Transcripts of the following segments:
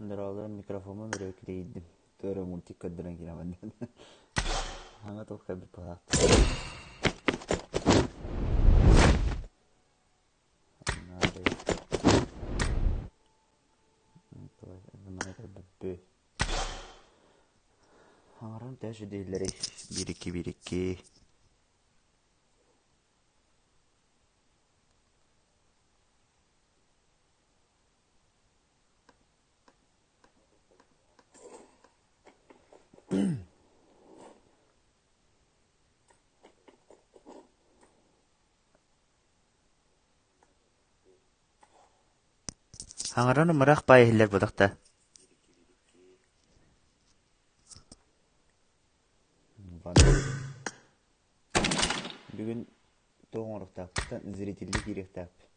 Дороолорум микрофоммун өрө кирийдим. Туора мультик көрдөрөн киирэмэн диэн. Хаҥа туох кэлбит быһаат. Хаҥаран төһө сүдүһүллэрий? Биир икки биир икки. Хаҥаран ымырах баай иһиллэр буолуохта. Бүгүн туох оҥоруохтаахпыттан зрителли киириэхтээхпит.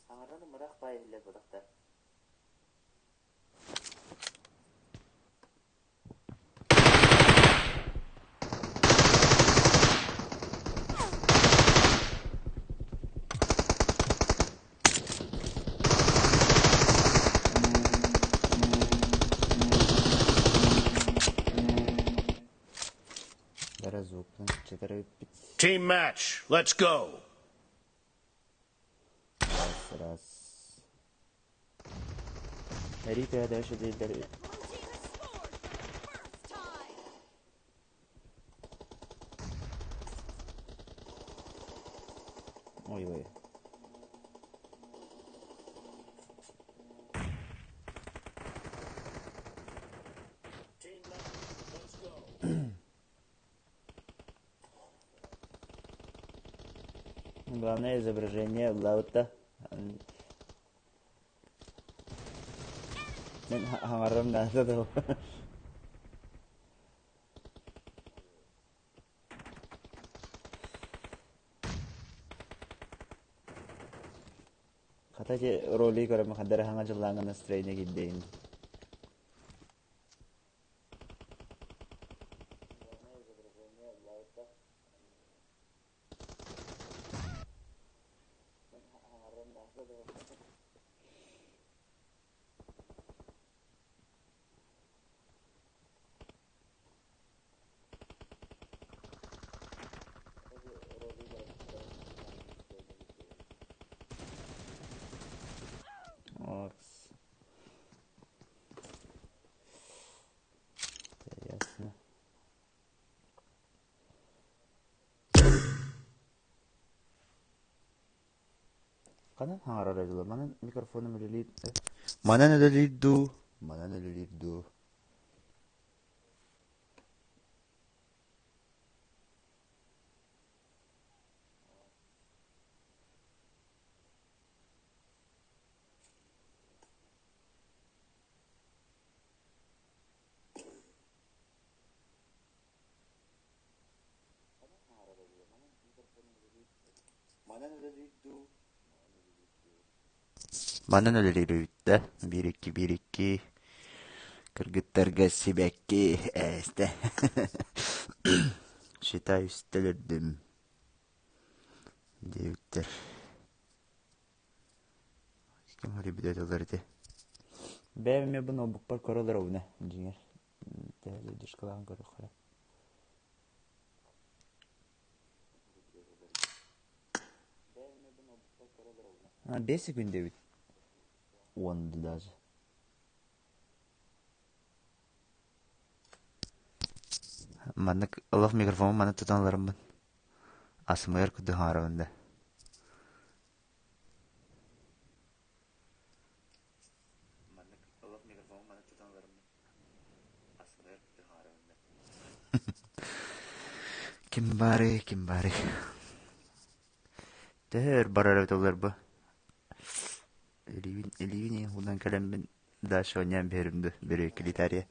Хаҥаран ымырах баай иһиллэр буолуохта. Team match, let's go! Раз, раз. Рита дальше Ой ой. Главное изображение лаута. Мен хаҥарым наада да. Хата ити ролик көрөммүн ханна эрэ саҥа дьыллааҥҥа настроение киирдэйин. Окс. Ясно. Ханан хаҥарар эбилэр? Манан микрофоным үлэлиир Манан үлэлиир дуу, манан үлэлиир дуу? Манан үлэлиир эбит да, биир икки биир икки кыргыттарга сибэкки ээстэ Считай үстэ өлөрдүм диэбиттэр. Ким эрийбитэ тыллар ити. Бэйэм эмиэ бу ноутбукпар көрө олоробун ээ, дьиҥэр. Төһө выдержкалаан көрүөххэ эрэ. 5 секунд эбит. Уон даже. Маннык олох микрофон маннык тутан ыларыммын. Асмр курдук хаҥарабын да. Ким баарый, ким баарый? Төһө өр барар эбит олор бу? Илиибин, илиибин уунан кэлэммин дальше оонньоон биэрим дуу, бөрүөккэлитаарыйа.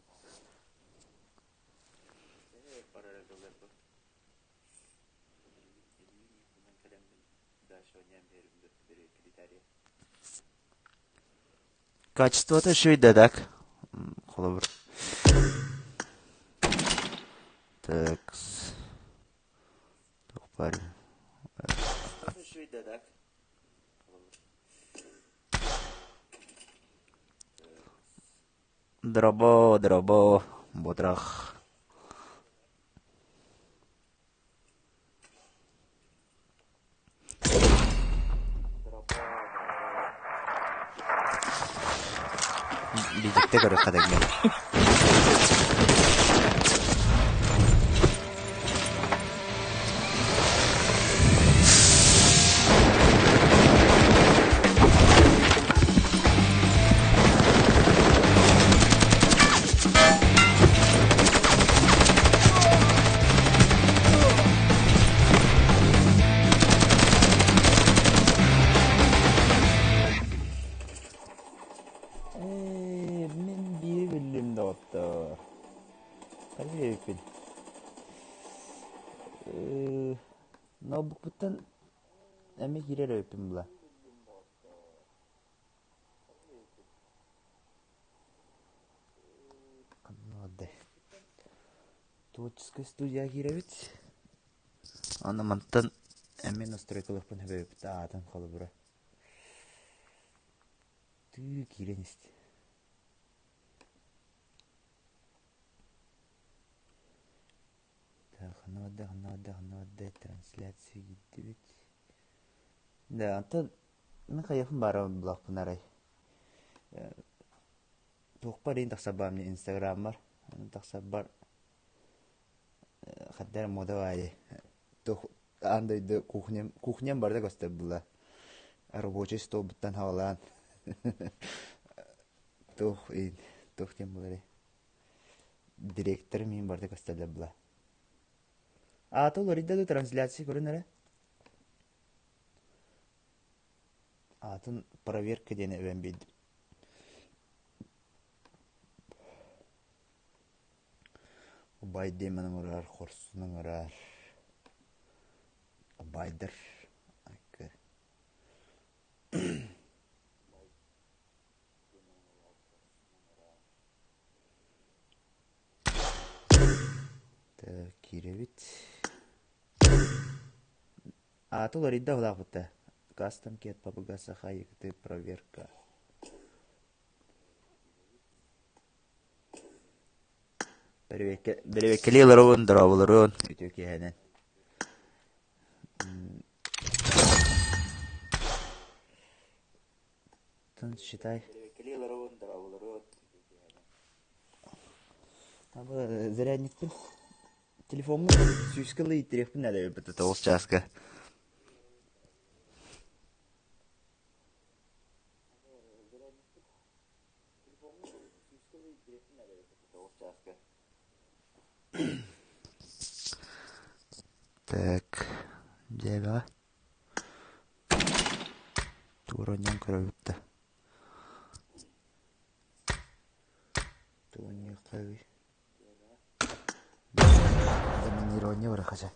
Качествота үчүгэй да так холобур так туох баарый Дробо, дробо, бутрах. Биһиктэ көрүөххэ дэҥҥэ. Ээ, мин биири биллим доҕоттоор. Хайа эбиппин. Э, ноутбукпуттан эмиэ киирэр эбиппин була. Творческая студия киирэбит. Аны мантан эмиэ настройкалыахпын сөп эбит аатын холобура. Тыы киирэн исти. Так, ханна барда, ханна барда, ханна барда, трансляция киирдибит. Да, онтон мин хайыахпын баара булахпын арай. Туохпар иин тахсарбар мне инстаграммар тахсарбар хаддар мода баайы туох аан дойду кухням кухням барыта көстөр була рабочий столбуттан хаалаан туох иин туох диэн буоларый директор миин барыта көстөллөр була аата уларыйда да трансляция көрүн эрэ Аатын проверка диэн эбэн биэрдим. Убай диэн ыҥырар, хорсун ыҥырар. Убайдар. Так, киирэбит. Аата уларыйда улааппыта. Кастом кет пабыга саха якты проверка. Бэрэбиэккэлии олоробун, дорооболорун, үтүө киэһэнэн. Тон считай. Зарядникпын Телефоммун сүүскэ ыла иитириэхпин наада эбит тоҕус чааска. Так, дьээбэҕэ туора онньон көрөбүт да. Тугунньуохха эбий. Доминирование барахача.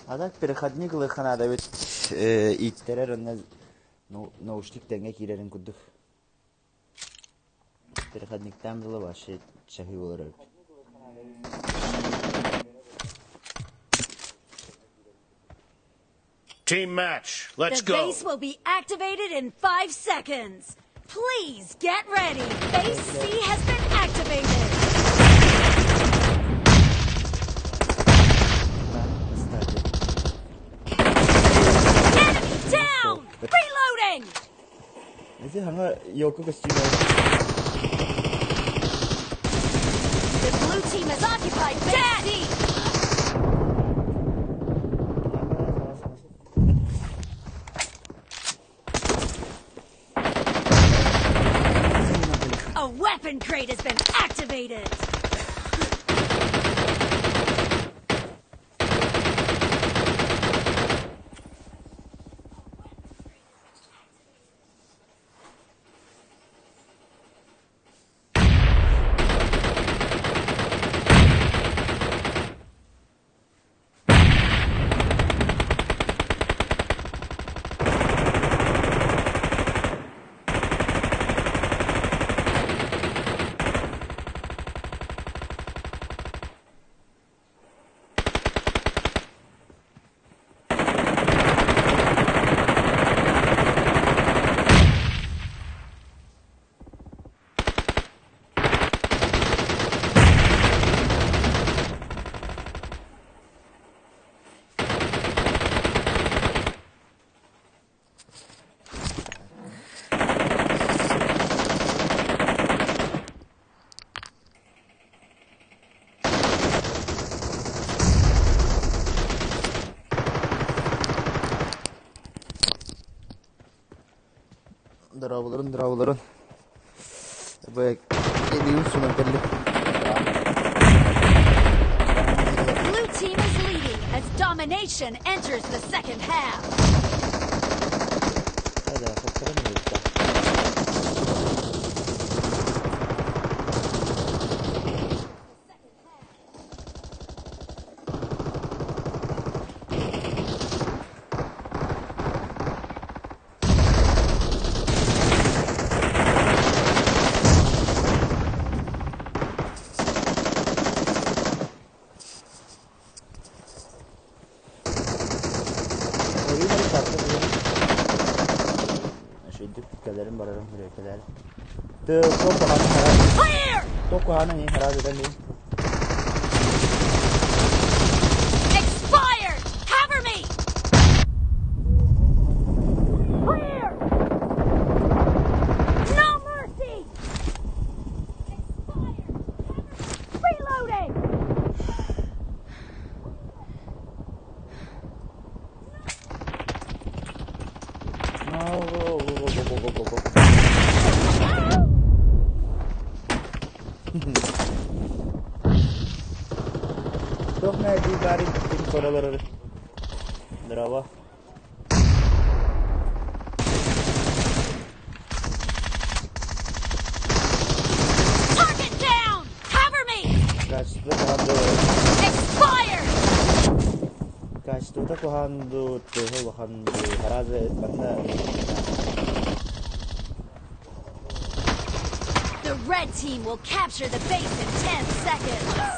А так переходник ылыахха наада эбит ииттэрэр уонна наушник тэҥҥэ киирэрин курдук. Переходниктаан было вообще чаһыы буолар эбит. Team match. Let's The go. base will be activated in 5 seconds. Please get ready. Base C has been activated. Кстати. Enemy down! Reloading! Ити саҥа елка костюма. The blue team has occupied base D. A weapon crate has been activated. Дорооболоруҥ, дорооболоруҥ. Бу илиим суунан кэллим. The blue team is leading as domination enters the second half. Hadi fotoğrafı mı yoksa? Oyun farklı bir. Şöyle кэлэрим барарым хүрекелер. Тö тоқ Clear! куһаҕан харап этэн Expired! Cover me! Clear! No mercy! Expired! Reloading! No, go, go, go, go, go, go, go. Туох мэ баарын ким королор. Здорово. Target down! Cover me! Качество куһаҕан Expired! Качествота куһаҕан дуу, тыаһа улахан дуу, араас манна The red team will capture the base in 10 seconds. Так.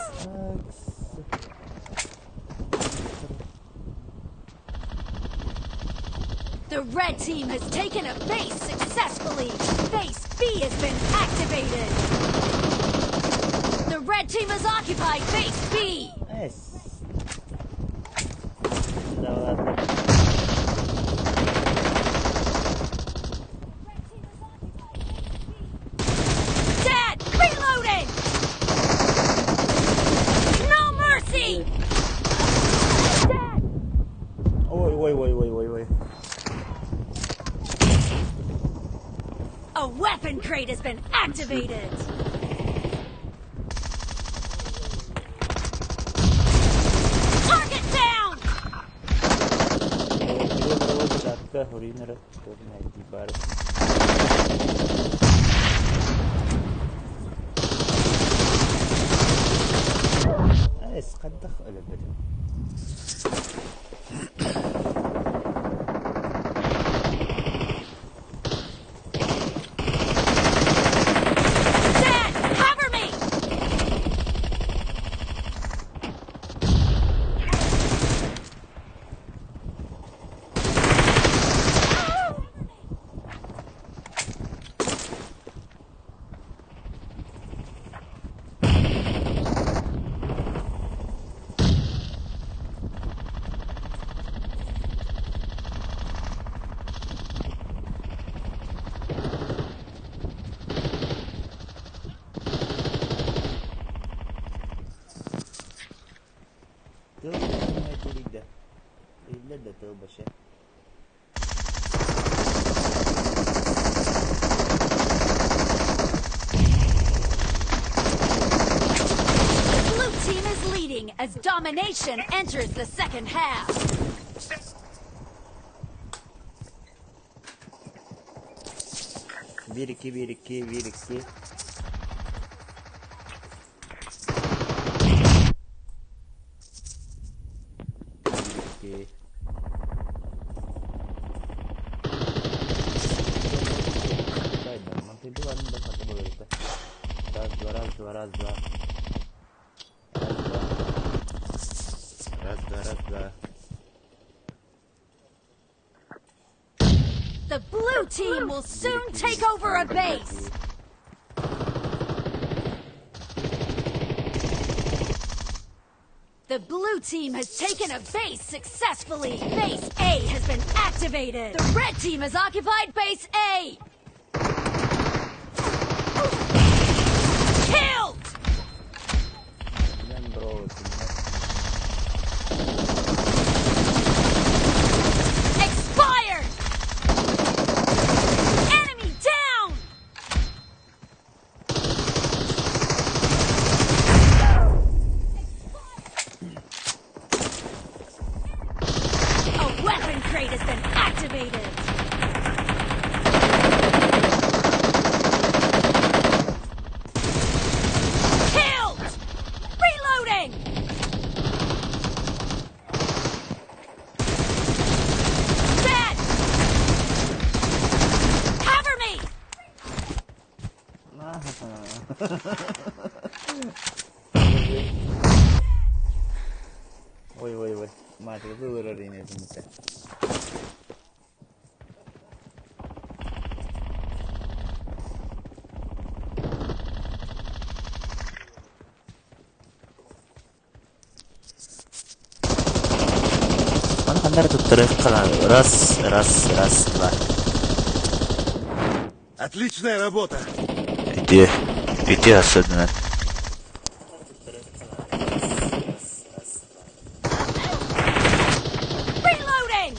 The red team has taken a base successfully. Base B has been activated. The red team has occupied base B. Эс. Да ладно. Dead! Reloading! No mercy! Dead! Ой, ой, ой, ой, ой, ой. A weapon crate has been activated. Target down! Жатка хоринер бар. Эс, хайдах өлбөтүм. Dad, cover me! Тыал эрийдэ. Иһиллэр да тыал вообще. The blue team is leading as domination enters the second half. 1 2 1 2 1 2 1 2 Раз, два, раз, два, раз, два. Раз, два. Раз, два, раз, два. The blue team will soon take over a base. The blue team has taken a base successfully. Base A has been activated. The red team has occupied base A. Killed! Бро, Expired! Enemy down! A weapon crate has been activated! Killed! Reloading! Dead! Cover me! Ой, ой, ой. Мать, вылырар инетимите. Аны ханнары туттарыахха раз, раз, раз, два. Отличная работа! Иди, иди особенно. Reloading!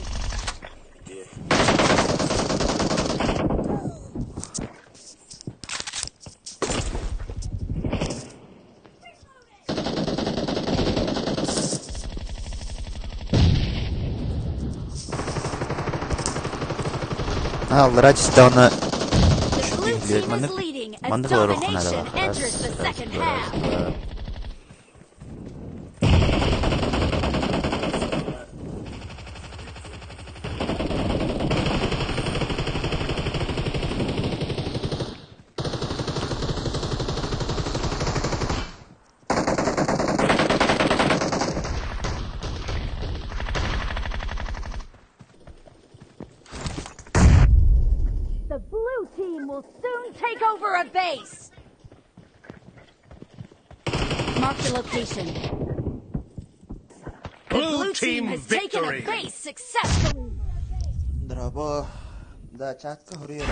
Аллара чистауна The blue team is leading as Маннык олоруохха domination наада. Раз, enters the раз, second два, раз, half. два. The blue team will soon take over a base. Mark the location. The Blue blue team team has taken a victory! base successfully. Дорообо. Да, чаакка хоруйар.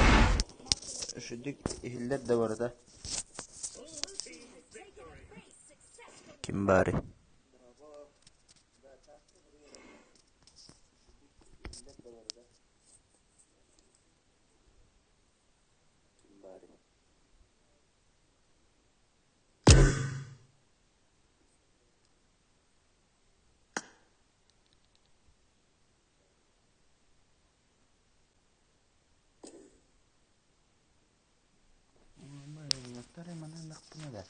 Үчүгэйдик иһиллэр да барыта. Ким баарый? Манан да.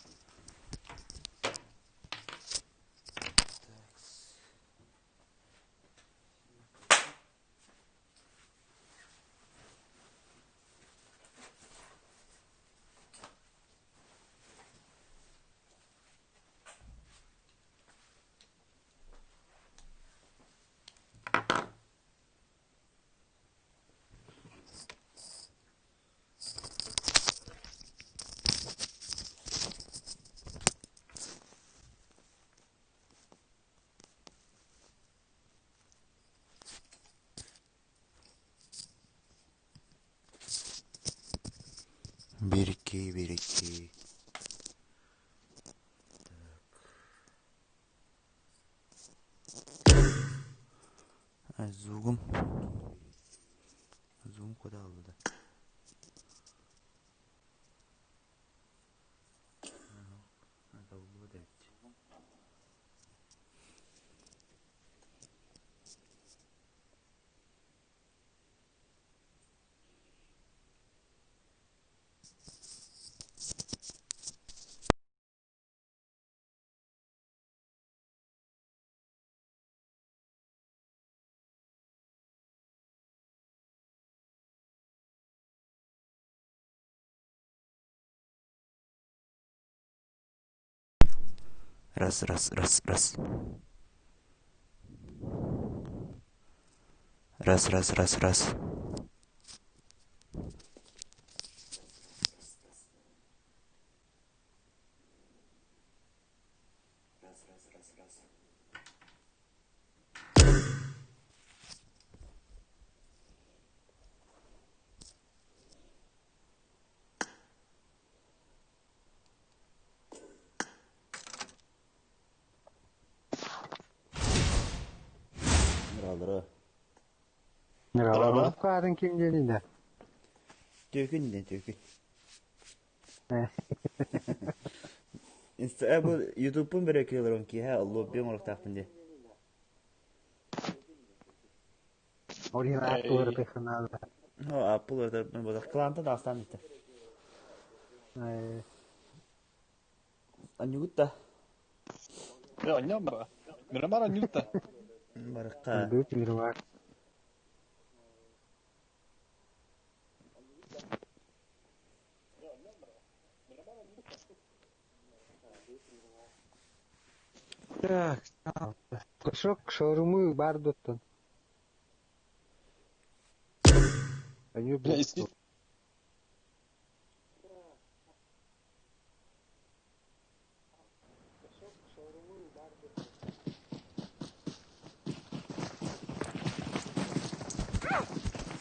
Звугум. Звугум куда алды? Табыллыбат эбит. Раз, раз, раз, раз. Раз, раз, раз, раз. Здорово. Кадын ким диэнийдэ? Түөкүн диэн түөкүн. Инста бу Ютубпун бөрөкүй олорон киэһэ лобби оҥоруохтаахпын дии. Ол иһин Apple ырытыаххынаада. Ну, Apple ырытарбын буолар. Клантан таҕыстаан иттэ. Анньугут да. Анньам ба. Мирамар анньутта. Барыкка. Мирамар. Так, кошок шаурмы бар доттон. Бля, исти.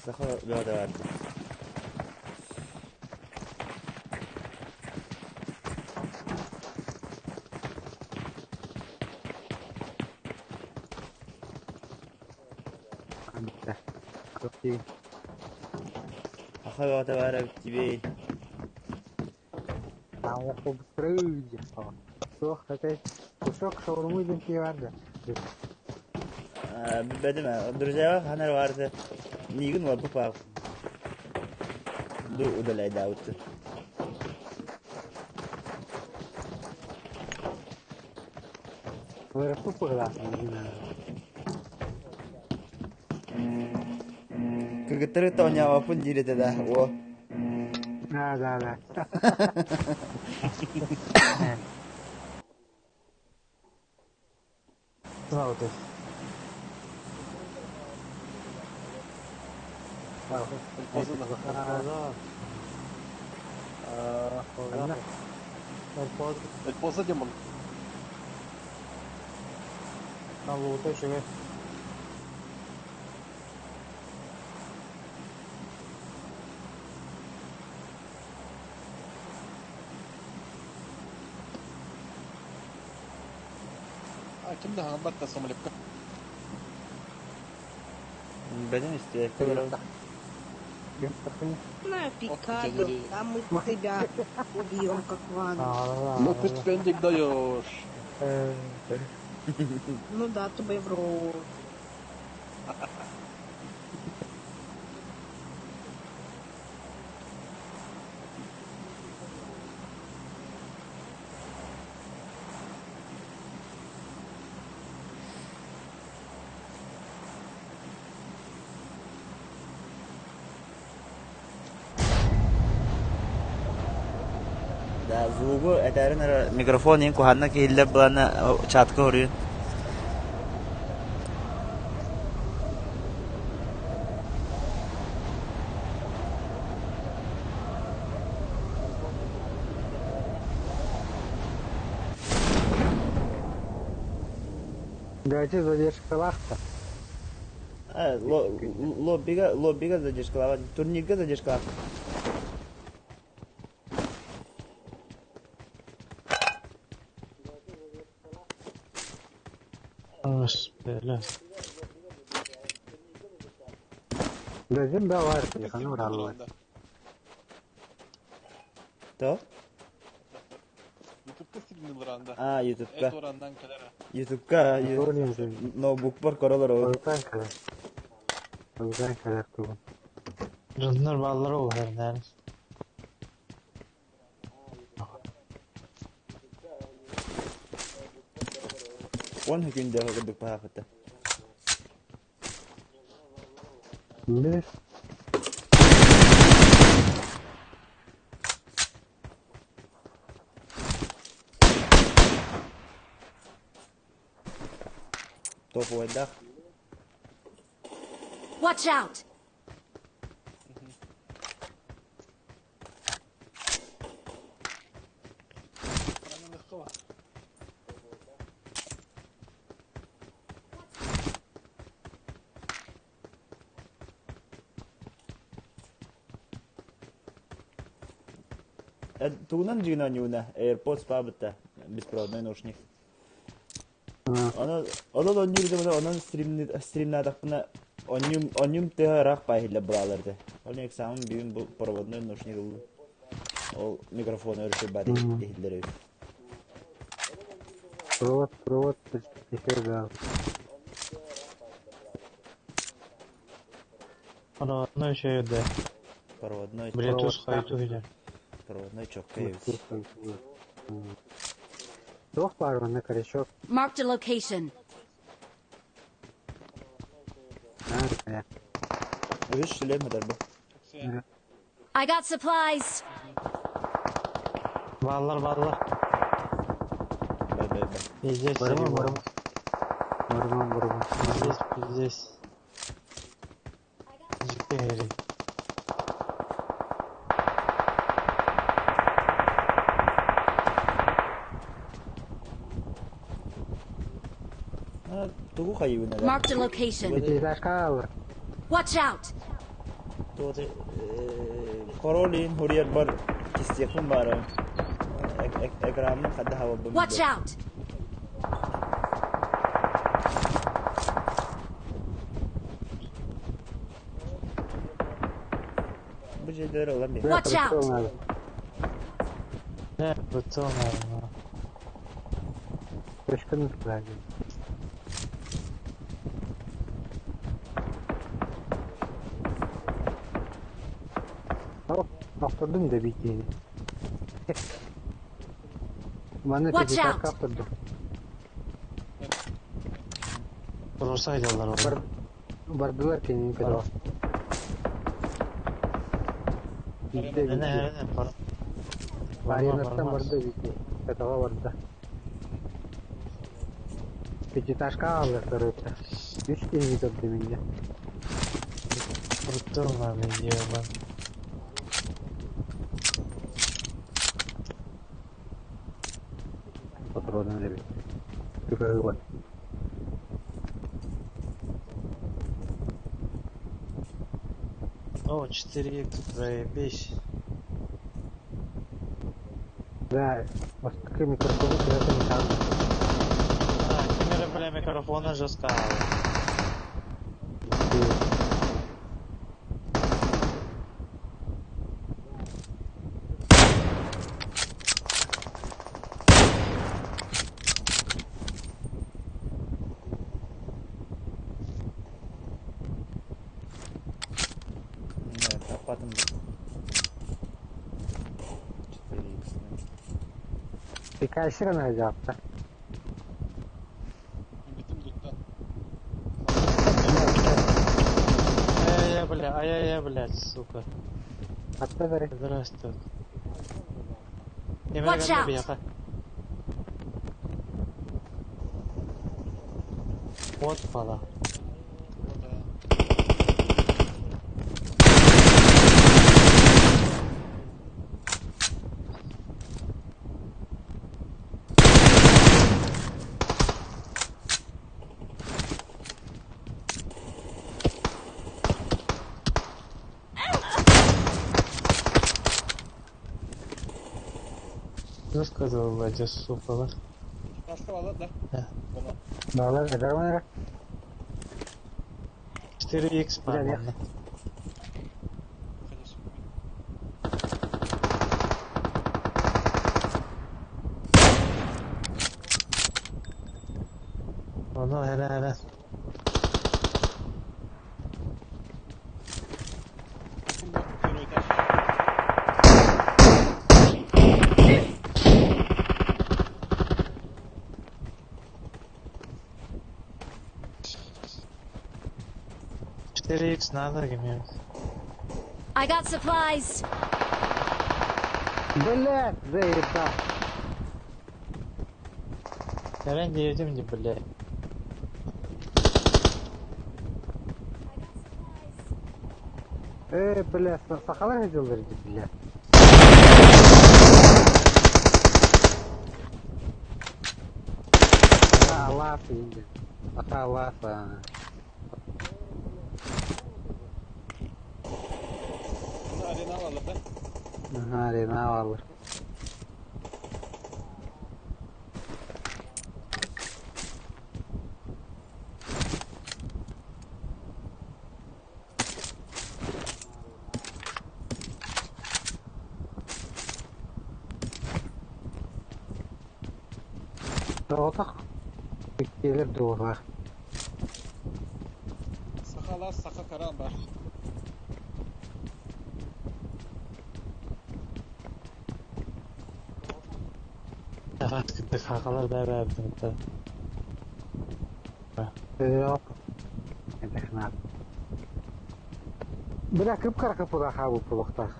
Саха бөҕө да баар. Саха бөҕөтө баар эбит дии. Кусок шаурмы диэн киһи баар да? Билбэтим ээ. Друзьяҕа хаһан эрэ баар этэ. Миигин уолбут баар. Ду удаляйдаабыт. Вырасту пыгла. Кыргыттары оонньообоппун диир этэ да, о. Да, да, да. Il posto di mon. А, ким да хаҥбат самолетка. Билбэтим истибэккэ олоробун. На Пикадо, там мы тебя убьем, как Вану. Ну ты пендик даешь. Ну да, тебе в рот. Да, звугу этэрин эрэ микрофон иһин куһаҕаннык иһиллэр буолана чатка уруйун. Давайте задержкалаахта. Лоббига, лоббига задержкалаабат, турнирга задержкалаах. Бэзин да бар, яханы бараллар. То? Ютубка стримнилар анда. А, Ютубка. Эт орандан кэлэр. Ютубка Көрүнүм. ноутбукпар көрөлөр ол. Oydan кэлэр. Oydan кэлэр тугун. Дьоннор бааллара уһэрнээн. Он күндэ курдук паапыта. Билир. Топовайдах. Watch out! Тугунан дьигинэн юна AirPods паабыта беспроводной наушник. Онон онон онньуур онон стримнаатахпына онньум онньум тыа ыраах баайылла булааларды. Ол экзамен бүгүн бу проводной наушник ыллым. Ол микрофон өрүтү бар иһиллэр эбит. Провод, провод, еще да. Проводной еще да. Проводной Bluetooth хайту видер. проводной чокка эбит. Туох баар манна корешок. Marked a location. Аа, Үһүс шлем хатар бу. I got supplies. Бааллар бааллар. Бай бай бай. Пиздец. Барыма, барыма. Барыма, барыма. Пиздец, пиздец. Жиктери. А, тугу хайыбын эле. Marked a location. Пятиэтажка алар. Watch out! Туоты королин хурьер бар кистиэхпин баара. Экранын хадда хабабын. Watch out! Бу жердер олар мен. Watch out! Не, бутон наверное. Көшкін флаги. Автордун да битени. Маны Watch пятиэтажка out. автордун. Руса айдалар ол. Бар бардылар кенин көтө. Битте Не, не, битте. не, бар. Аренаттан Барма, барды битте. Көтөҕө барда. Пятиэтажка алар короче. Үч киһини көрдүм инде. Бутон наверное, ебан. Патронун эбит. Түкөгө бар. О, 4 проебись. Да, бастакы микрофону кыратан итаан. А, камера, бля, микрофона жестко. Нет, апатым. 4х. Пикайсыр ана жаапта. Битим дутта. Ай-яй-яй, бля, ай-яй-яй, блядь, сука. Атта бери. Здравствуй. Watch out. Вот пала. Ну сказал, Владя, сука, да? Кашка алар да. Да. Бана. Балар эдер манара. 4х Бля, по-моему. Ону эрэ эрэ. Первый этаж. 4x надо гемер. I got supplies. Блядь, заебал. Кэлэн диэтим дии, блядь. Бля, сахалар сылдьаллар дии, бля. Саха алаас иһин. Саха алаас. Bunu arena alalım da. Аха, арена алалар. Тоҕотох иккиэлэр дуоһа. Саха алаас, саха каран бар. Хахалар бää Технат. Бля, кып-кара капуда хабы пулохтах.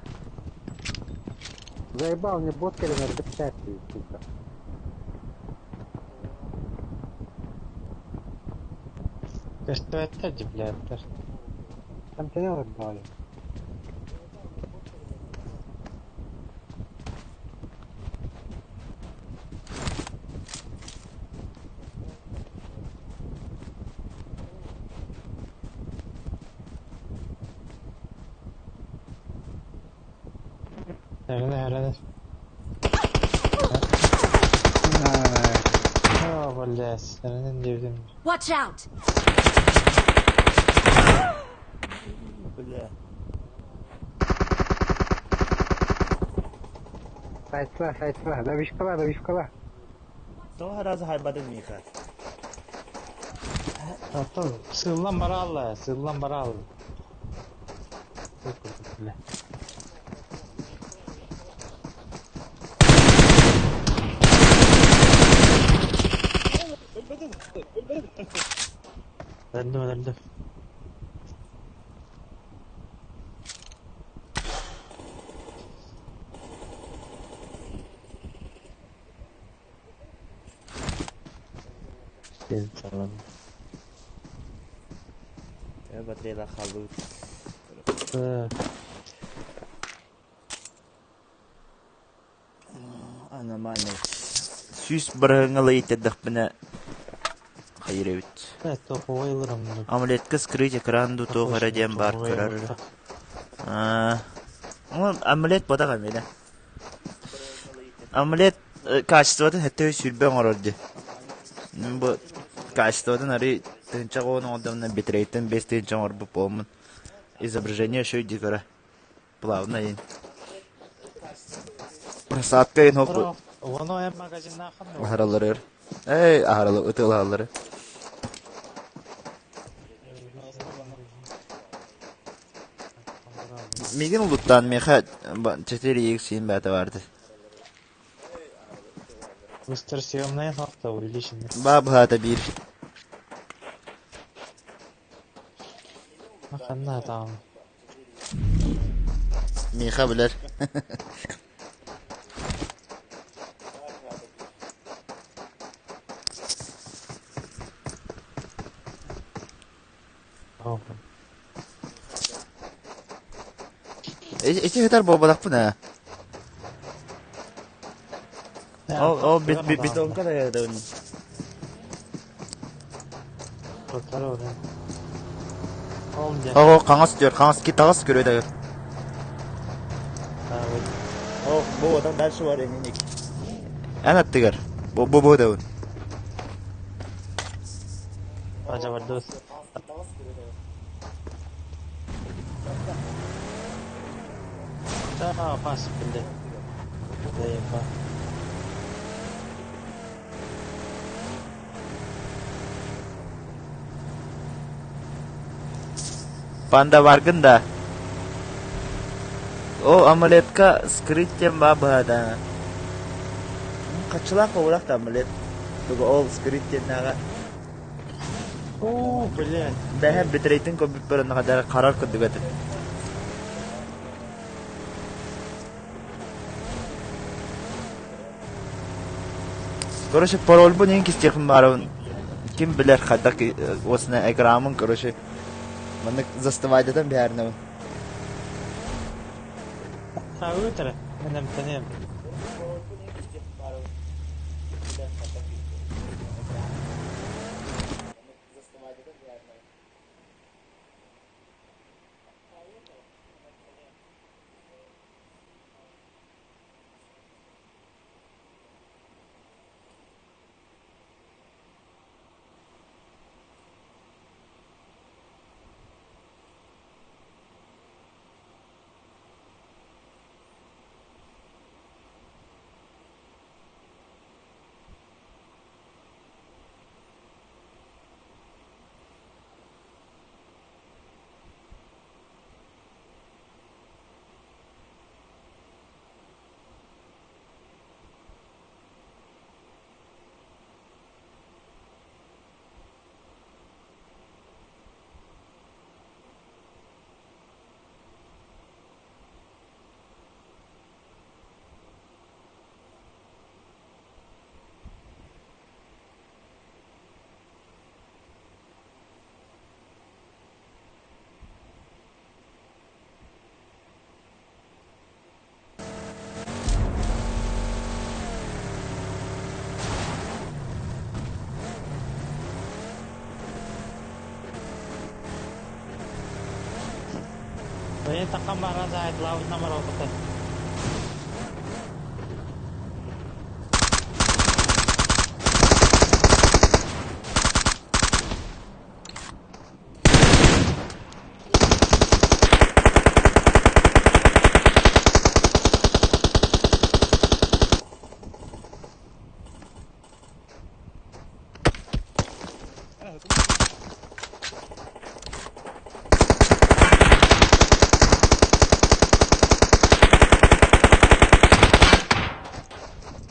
Заебал мне бот кэлэн эрдэ сука. Көстүбэттэр дии, блядь. Там тебя дали. Эрэнэ эрэнэ. Оо, блядь, эрэнэн диэбитим. Watch out! Бля. Сайтла, сайтла. Добишкала, добишкала. Тоҕо разы хайбатын Миха. Аттан сыллан баралла, сыллан баралла. Бля. Ölmedin. Ölmedin. Öldüm öldüm. Tamam. Батареяда қалды. Аномальный. Сүүс бырыһыҥҥа иитэрдэхпинэ хайыр эбит. Топовойларым. Амулетка скрыть экран ду туох эрэ диэн баар көрөр. Аа. Амулет бодох эмиэ. Амулет качествотын хэттэ сүрбэ оҥорор дии. Бу качествотын арый тыһыынча оҕон оҥордоҕуна битрейтен 5 тыһыынча оҥорбут буолмун. Изображение үчүгэй көрө. Плавно ин. Просадка ин хоп Ону эм магазиннаахын аһаралларыр. Эй, аһаралы ытыалаһаллары. Миигин улуттаан миэхэ 4x син бээтэ барды. Быстро съемная хахта увеличенный. Баа быһаата биир. Ханна там. Миэхэ билэр. Ити хытар буолбатахпын ээ. Ол ол бит бит битонка да ядын. О, хаҥас түөр, хаҥас ки таҕыс көрүөдэ. О, бу отан дальше бар эниник. Эн аттыгар. Бу бу бу дабын. Ажабардос. Да, пас, блядь. Заеба. Панда бааргын да? О, амулетка скрыть диэн баа быһаата. Хаччылаах буолбатах да амулет. Тугу ол скрыть диэннээҕэ. О, блядь. Бэһэ битрейтин көрбүппэр онно хадара харар курдук этэ. Короче, парольбун иһин кистиэхпин баарабын. Ким билэр хайдах уосна экрамын, короче, маннык застывайдатан биһээринэбин. Саҕыытара, мен эмтэниэм. Бэйэ такам баран заайдлаабыт намар опыта.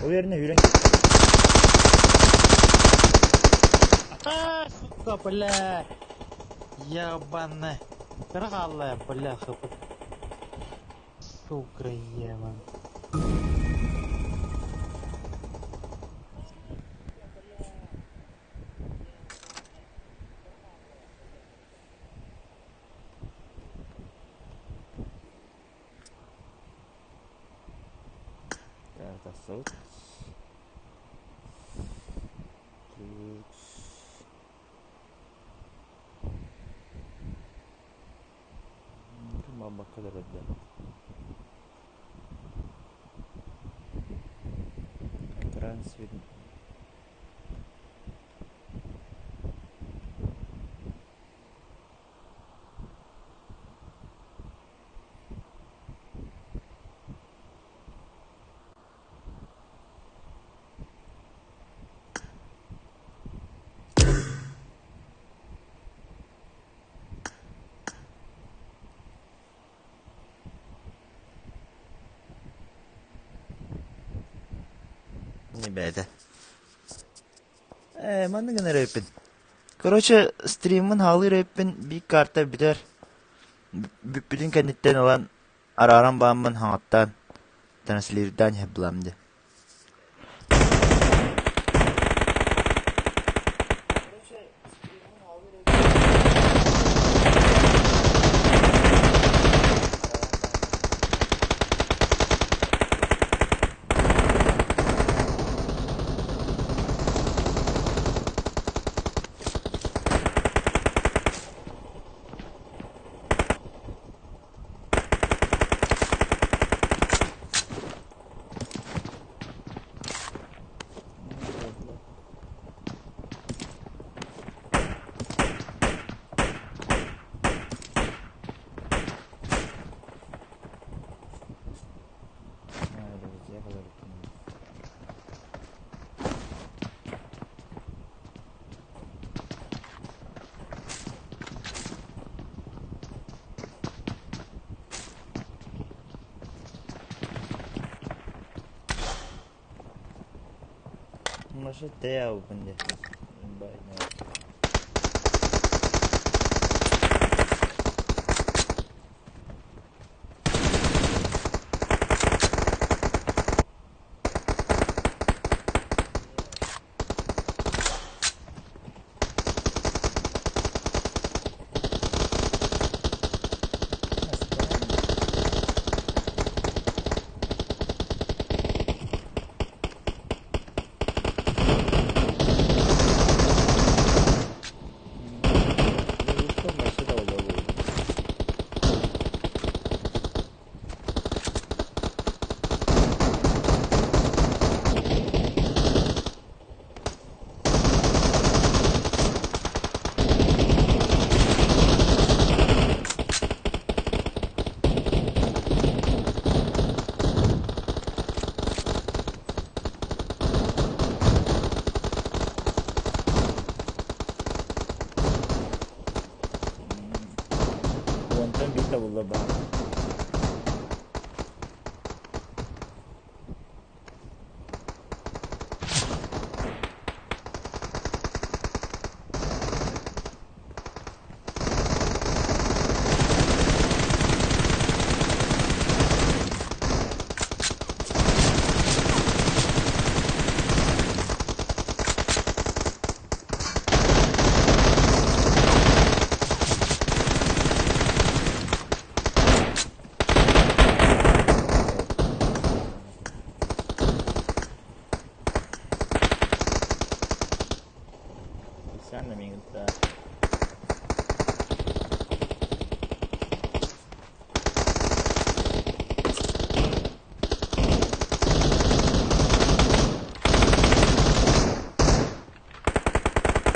Ол yerine yürek. А, сука, бля. Ебаная. Кыра бля, хп. Сука, ебан. Тахсыбыт. Бакка да бэрдэ. Экран свет. Не бэйэтэ. Ээ, маннык гына рэппин. Короче, стриммын хаалыы рэппин биир карта бүтэр. Бүппүтүн кэнниттэн ылан арааран бааммын хаҥаттаан транслирдаан иһэ булам дии. Маша тэйээбиппин дии. Уонтан биир табылла баар. Sen de миигин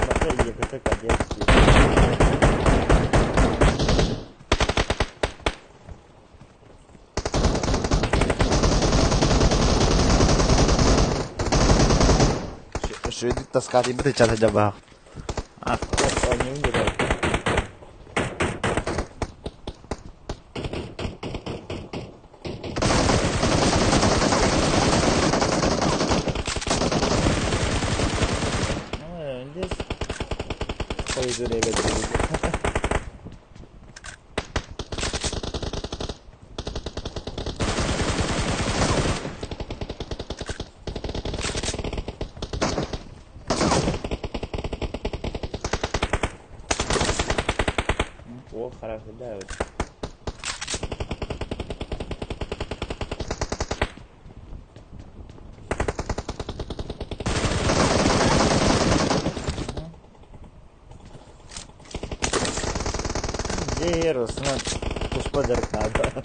Бата ЕКТ кадетский. Шөйдүк таскаатыйбыт ыччата дьабаах. Оонньуун диэри. Хойдур эбэт О, хорошо, да, вот. Дьиэ Руслан туспа дьарыктаата.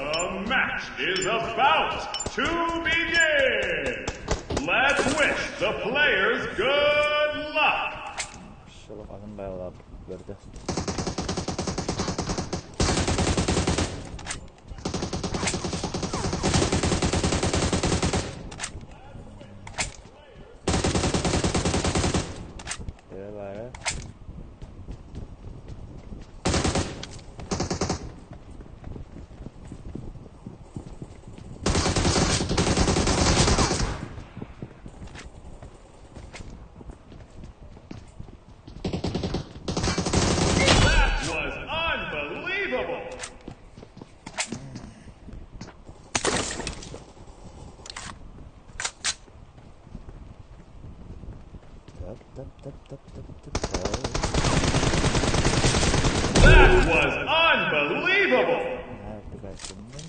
The match is about to begin. Let's wish the players good luck. Атын байлап көрдө. Тап-тап-тап-тап-тап-тап. That was unbelievable! Наһаа прекрасный.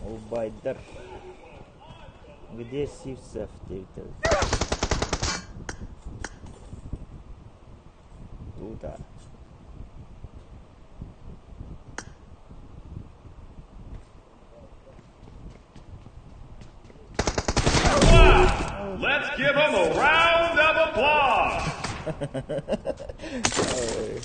Убайдар. Где Сивцев диэбитэ. Туда. Wow! Let's give them a round of applause! Ой.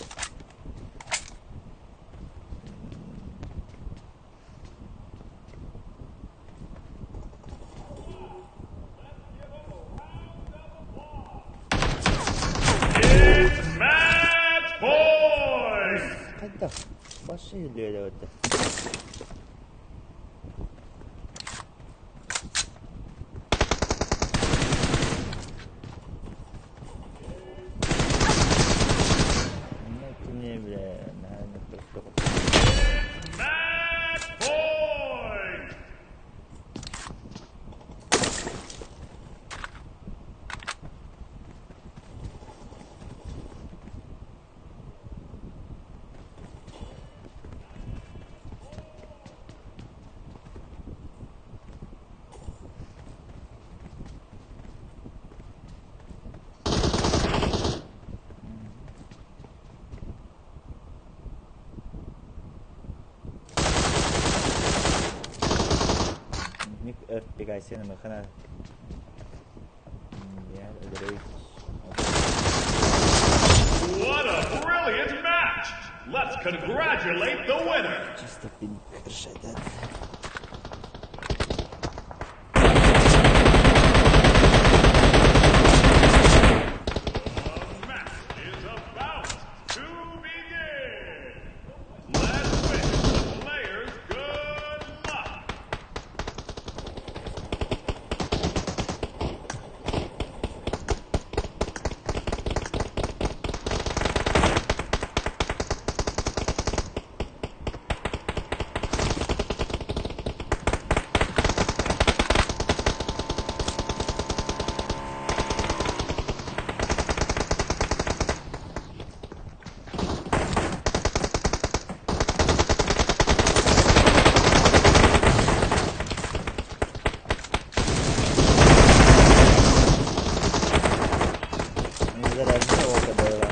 It's match point! Хайдах? Башы үлүөлэбитэ. Кини бля, наһаа Match point! Ник өртпигайсен махана. Я өлөрөй. What a brilliant match! Let's congratulate the winner! Чисто пинг решает. The match is about to begin! Let's wish the players good luck! Зарядно око было.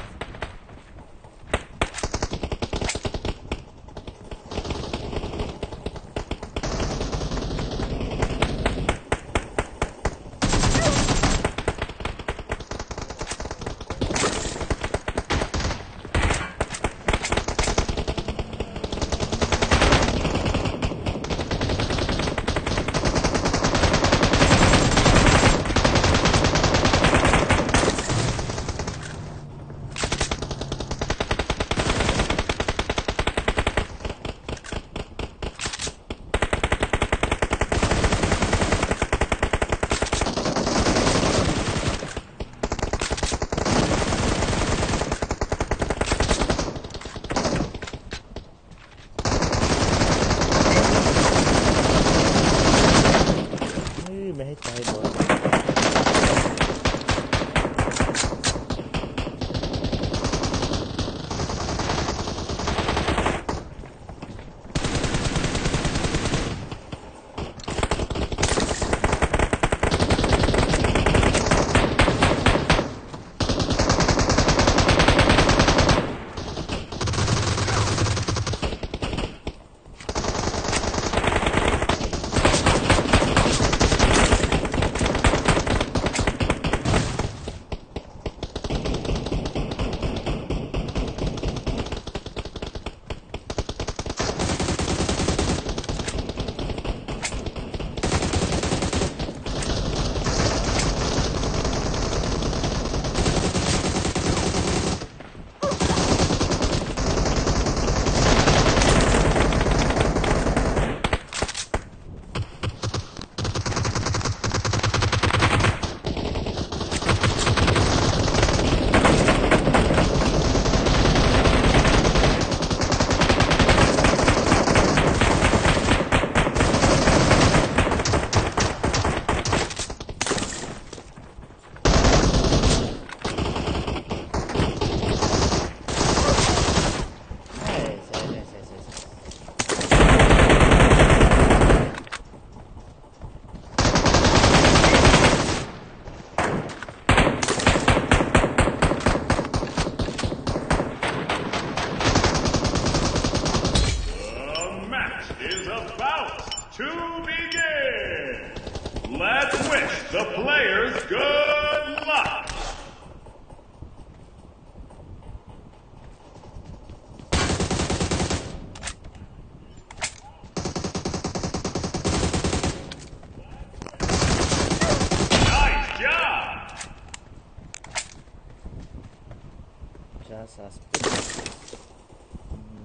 Чаас ааспыт.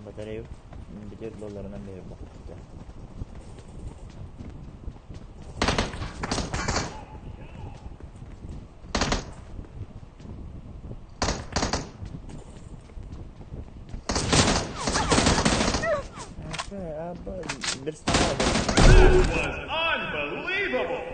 Батарея билэр буолларынан бэйэ боппута. That was unbelievable!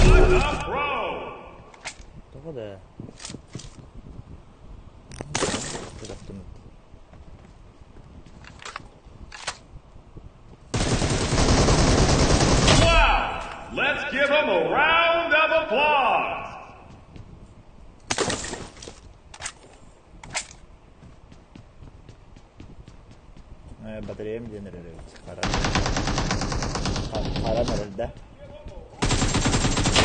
What a pro! Тоҕо да Wow! Let's give him a round of applause! Батареям диэн эрэр эбит. Хара. Харан эрэр да.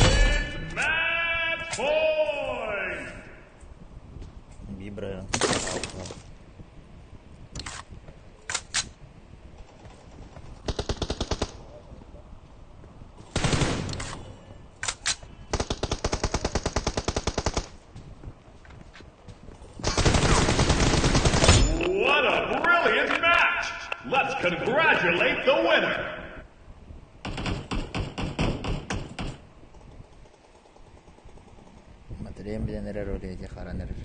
It's match point! Вибра. What a brilliant match! Let's congratulate the winner! Батареям билэн эрэр ол эти харан эрэр.